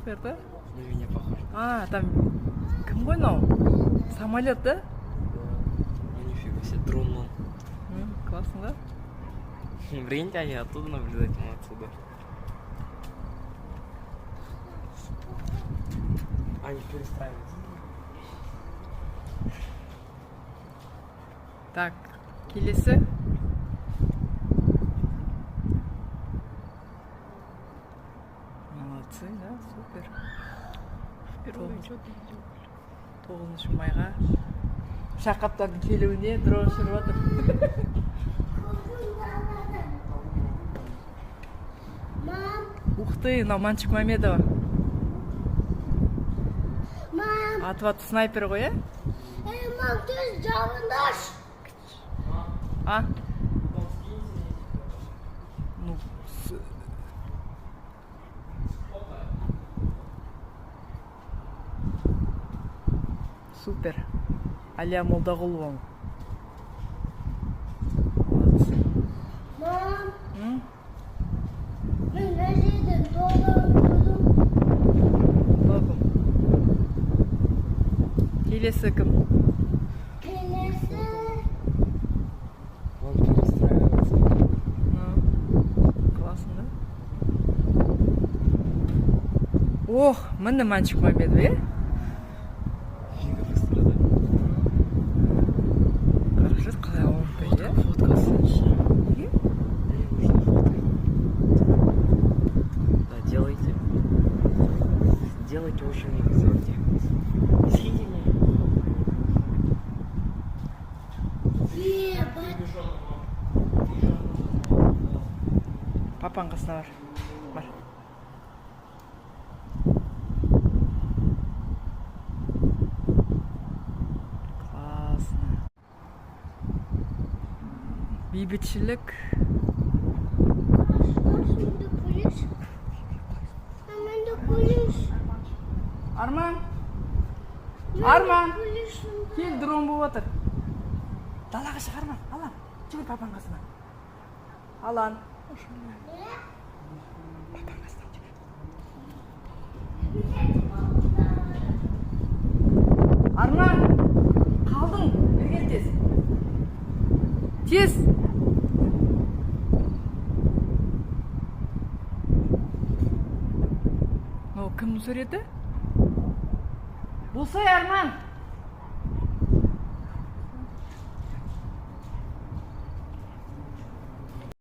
Супер, да? На меня похож. А, там кім ғой мынау? Самолет, да? Да. Ну нифига себе, дрон он. Классно, да? Прикиньте, они оттуда наблюдать, мы отсюда. Они перестраиваются. Так, келесі. Молодцы, да, супер. Впервые что-то сделали. 9 майға шақаптардың келуіне дрон ұшырып жатыр. Мам, Ух ты, мынау Манчик Мамедова. мам, Атып атып снайпер ғой, иә? Эй, мам, ты жабындаш. А? Ну, супер. Алия Молдағұлова. Молодцы. Мам, М? мен мына жерден толғанып тұрдым. Тоғым. Келесі кім? Келесі. Он перестраивается. Ну, классно, да? Ох, міне Манчик Мамедова, иә? Фига быстро, да? Қарашы, қалай ауыртпайды, иә? Фотка алсайшы. Неге? Мне нужна фотка. Да, делайте. Делайте очень много, сделайте. Скиньте мне. Ебать. Папаның қасына бар. Бар. Классно. Бейбітшілік. Менде куліш. Менде куліш. Арман! Арман! Куліш. Кел, дрон болып жатыр. Далаға шық, Арман. Алан, жүгір папаның қасына. Алан. Папаның қасына жүгір. Арман, қалдың. Бері кел тез. Тез. Мынау кімнің суреті? Болсай, Арман.